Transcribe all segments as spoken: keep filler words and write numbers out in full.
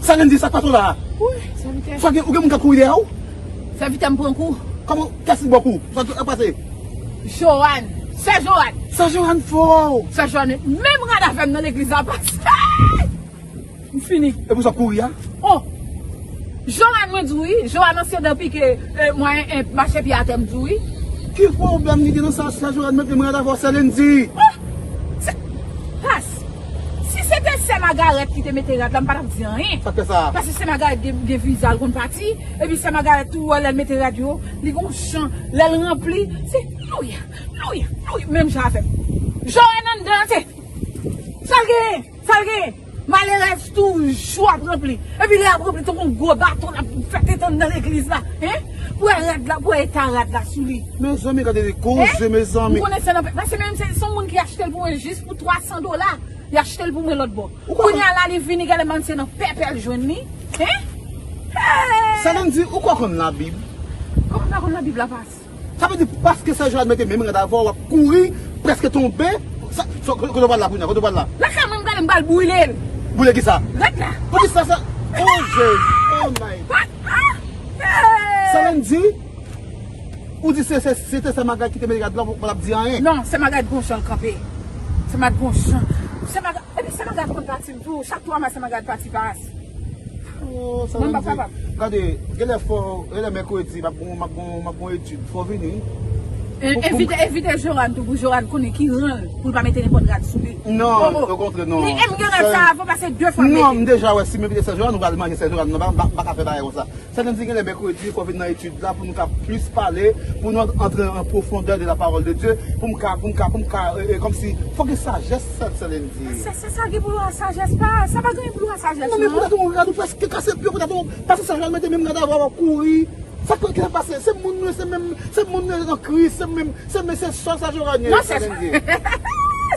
Sa Landy, sa k pase w la? Wi, sèvitè. Sa gen, ou gen moun k ap kouri dèyè w? Sèvitè m pran kou. Kòman, kiyès ki ba w kou? Sa k ap pase? Joanne. Sè Joanne. Sè Joanne fò. Sè Joanne menm rad avè m nan legliz la pase. M fini. E pou sa w ap kouri a? Oh! Joanne mwen di w wi, Joanne ansyen dan pike, eh, mwen, eh, mache pye atè m di w wi. Ki pwoblèm li gen nan sa, sè Joanne mete mwen rad avè w, sè Landy? Oh! Sè, pas, si se te sè Magarèt ki te mete rad la, m pa t ap di anyen. Sa k fè sa? Paske sè Magarèt gen, gen viza, l konn pati, epi sè Magarèt tou, wè lè l mete rad yo, li gon chan, lè l ranpli, se louya, louya, louya, menm jan avè m. Joanne anndan, se, sa l genyen, sa l genyen. Malerèz toujou ap ranpli. Epi lè y ap ranpli, tankou yon gwo bato l ap fè desann nan legliz la. Hein? Pou wè rad la, pou wè eta rad la sou li. Mezanmi, gade de koze, mezanmi. Ou konnen se nan pè-, paske menm se, se yon moun ki achte l pou mwen jis pou twa san dola. Li achte l pou mwen lòt bò. Kounye a la, li vini, gade mann se nan pèpè l jwenn li. Hein? Hey! Sè Landy, ou kwè w konn Labib? Kòman m pa konn Labib la, pas? Sa vle di, paske sè Joanne mete menm rad avè w, w ap kouri, prèske tonbe. Sa, sa, kote w pral la kounye a? Kote w pral la? Lakay mwen, m prale, m pral boule l. Boule kisa? Rad la. Poukisa sa? Oh, Jezi. Oh, my. Sè Landy, ou di se, se, se te sè Magarèt ki te mete rad la, w pa t ap di anyen. Non, sè Magarèt gon jan l kanpe. Sè Magarèt gon jan. Sè Magarèt, epi sè Magarèt konn pati m tou. Chak twa mwa, sè Magarèt pati pas. Oh, sa Landy. Mwen m p ap kapab. Gade, genlè fò, genlè mèkredi, m ap gon, m ap gon, m ap gon etid. Fò w vini. E, pou, pou evite, evite Joanne tou, pou Joanne konnen ki ran l, pou l pa mete nenpòt rad sou li. Non, okontrè, non. Li, e m gen rad sa avan pase de fwa m mete. Non, m deja wè, si m envite sè Joanne, nou pral manje sè Joanne. Non, m pa, m pa, m pa ka fè bagay konsa. Sè Landy, genlè mèkredi, fò w vin nan etid la pou nou ka plis pale, pou nou antre an pwofondè de la parole de Dieu, pou m ka, pou m ka, pou m ka, e, e, kòmsi, fò gen sajès, sè, sè Landy. Sa, sa, sa gen pou wè sajès pa, sa pa gen pou wè sajès, non. Non, men poutèt ou rad ou prèske kase pye, poutèt ou, paske sè Joanne mete menm rad avè w, w ap kouri. Sa k, ki sa k pase? Se moun nou ye, se menm, se moun nou ye nan Kris, se menm, se menm, se sè sè Joanne ye, sè Landy.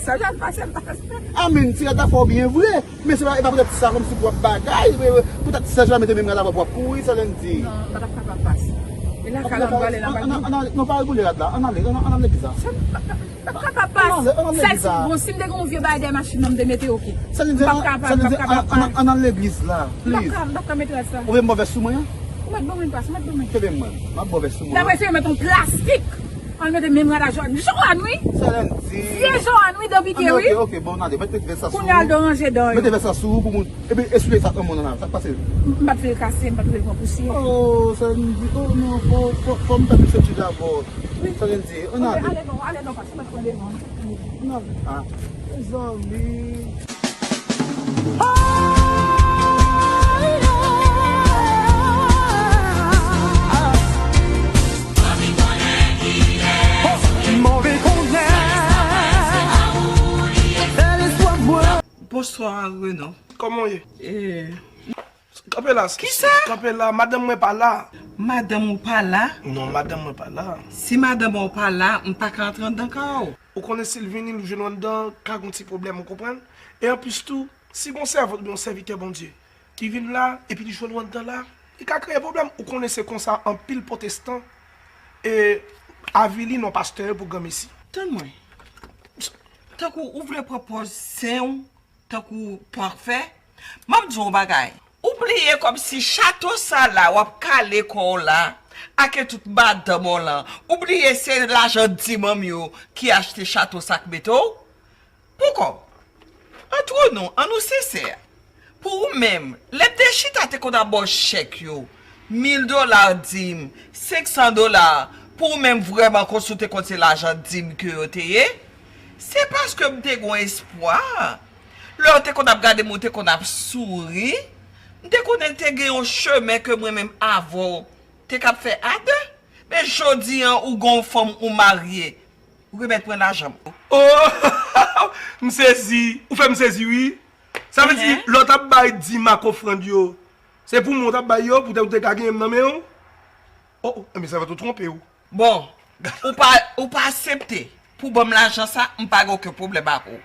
Sè Joanne pase, pase. Amèn, ti rad la fò byen vre. Men se pa, e pa poutèt sa kòmsi pou w ap bagay, men, men, poutèt sè Joanne mete menm rad avè w pou w ap kouri, sè Landy. Non, m pa t ap kapab pas. E lakay la m prale la, m pa gen. Ann, ann, ann, non, pa al boule rad la, ann ale, ann, ann al legliz la. Sè, m pa, m pa, m pa t ap kapab pas. Ann ale, ann al legliz la. Sèl si, bon, si m te gen yon vye bagay dèyè machin nan, m te mete, oke. Sè Landy, m pa t ap kapab, m pa t ap kapab pas. Ann, ann, ann al legliz la, please. M pa t ap ka, m pa t ap ka mete rad sa. Ou vle m ba w vès sou mwen an? Ou mèt ban mwen pas, ou mèt ban mwen. Kebe mwen, m ap ba w vès sou mwen an. L ap eseye mete yon plastik. Al mete menm rad a Joanne. Joanne, wi. Sè Landy. Vye Joanne, wi, dan pike, wi. Ah, ok, ok, bon, n ale. Mete vès la sou ou. Kounye a l dan ranje dan yo. Mete vès la sou ou pou moun. Epi eswite sa k nan men w la. Sa k pase? M pa t vle l kase, m pa t vle l pran pousyè. Oh, Sè Landy. Oh, non, fò, fò, fò m fè plis etid avè w. Wi. Sè Landy, ann ale. Ale non, ale non, pase m ap pran devan. Ann ale. Ah, mezanmi. Bonswa, Renan. Kòman w ye? Eh. Kanpe la, kisa? Kanpe la, madanm mwen pa la. Madanm ou pa la? Non, madanm mwen pa la. Si madanm ou pa la, m pa ka antre anndan kay ou. Ou konnen si l vini, l jwenn ou anndan, ka gon ti pwoblèm, ou konprann? E anplis tou, si gon sèvant oubyen yon sèvitè Bondye ki vin la, epi li jwenn ou anndan la, li ka kreye pwoblèm. Ou konnen se konsa anpil pwotestan, e, avili non pastè yo pou granmesi. Tann mwen. Tankou ou vle pran pòz sen w, tankou pafè. M ap di w yon bagay. Ou bliye kòmsi chato sa la w ap kale kò w la, ak tout madanm w lan. Ou bliye se lajan dim an m yo ki achte chato sa k mete w? Poukò? Antre nou, an nou sensè. Pou ou menm, lè m te chita te konn ap ba w chèk yo, mil dola dim, senk san dola, pou ou menm vrèman kòmsi w te konn se lajan dim ke yo te ye? Se paske m te gon espwa. Lè w te konn ap gade m, ou te konn ap souri. M te konnen te gen yon chemen ke mwen menm avè w te k ap fè a de. Men jodi an, ou gon fanm, ou marye. Remèt mwen lajan m. Oh! M sezi. Ou fè m sezi, wi. Sa vle di, lè w t ap bay dim ak ofrann yo, se pou mwen w t ap bay yo, poutèt ou te ka genyen m nan men w? Oh, oh, enben sèvant ou twonpe w. Bon, ou pa, ou pa aksepte pou ban m lajan sa, m pa gen okenn pwoblèm ak ou.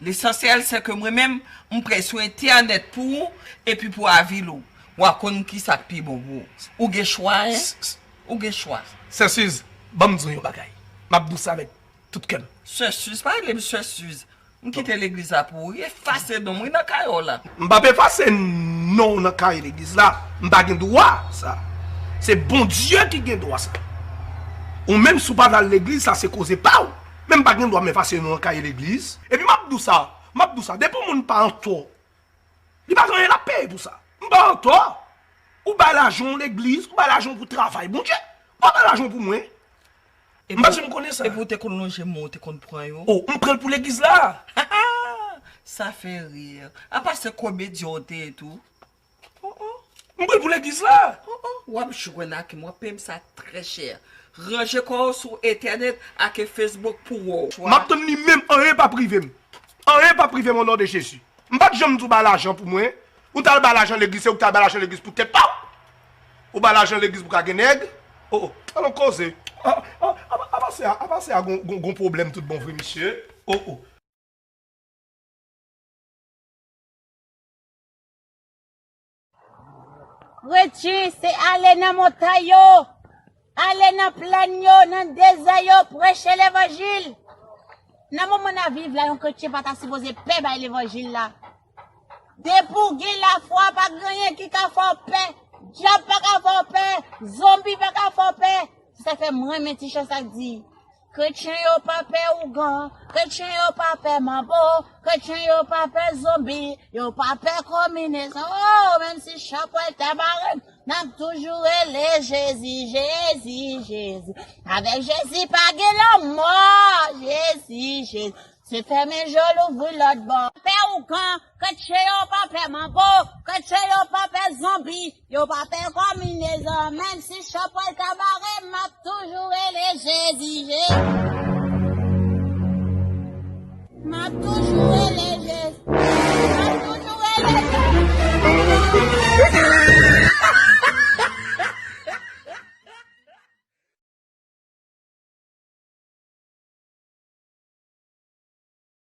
Lesansyèl se ke mwen menm, m prè sou entènèt pou ou, epi pou avili w. W a konn kisa k pi bon pou ou. Ou gen chwa, en? Ou gen chwa. Sè Siz, ban m di w yon bagay. M ap di w sa avèk tout kè m. Sè Siz, pa rele m Sè Siz. M kite legliz la pou ou. Efase non m wi nan kay w la. M p ap efase non w nan kay legliz la. M pa gen dwa sa. Se Bondye ki gen dwa sa. Ou menm si w pa vle al legliz, sa se koze pa w. Men m pa gen dwa m efase non w nan kay legliz. Epi m ap di w sa, m ap di w sa, depi yon moun pa antò, li pa gen anyen l ap peye pou sa. M pa antò. Ou bay lajan w legliz, ou bay lajan w pou travay Bondye. Ou pa bay lajan w pou mwen. M pa janm konnen sa. Epi w te konn lonje men w, w te konn pran yo. Oh, m pran l pou legliz la. Sa fè ri. Apa se komedyen w te ye tou. Oh, oh. M pran l pou legliz la. Oh, oh. W ap jwenn ak m, w ap peye m sa trè chè. Ranje kò w sou entènèt ak Facebook pou w wè w. M ap tann li menm, anyen p ap rive m. Anyen p ap rive m, o non de Jezi. M pa t janm di w bay lajan pou mwen. Ou t al bay lajan legliz, se ou k t al bay lajan legliz pou tèt pa w. Ou bay lajan legliz pou ka gen nèg. Oh, oh, alon koze. A, a, a, apa se a, apa se a gon, gon, gon pwoblèm tout bon vre, mesye. Oh, oh. Kretyen, se ale nan montay yo, ale nan plèn yo, nan dezè yo, preche levanjil. Nan moman n ap viv la, yon kretyen pa ta sipoze pè bay levanjil la. Depi w gen lafwa, pa gen anyen ki ka fè w pè. Dyab pa ka fè w pè. Zonbi pa ka fè w pè. Se sa k fè m renmen ti chan sa k di, kretyen yo pa pè ougan, kretyen yo pa pè manbo, kretyen yo pa pè zonbi, yo pa pè konminezon. Oh, menm si chan pwèl ta bare m, n ap toujou rele Jezi, Jezi, Jezi. Avèk Jezi pa gen lanmò, Jezi, Jezi. Se fèmen je w, louvri lòt bò. Pè ougan, kretyen yo pa pè manbo, kretyen yo pa pè zonbi, yo pa pè konminezon. Menm si chan pwèl ta bare m, m ap toujou rele Jezi, Jezi. M ap toujou rele Jezi. M ap toujou rele Jezi.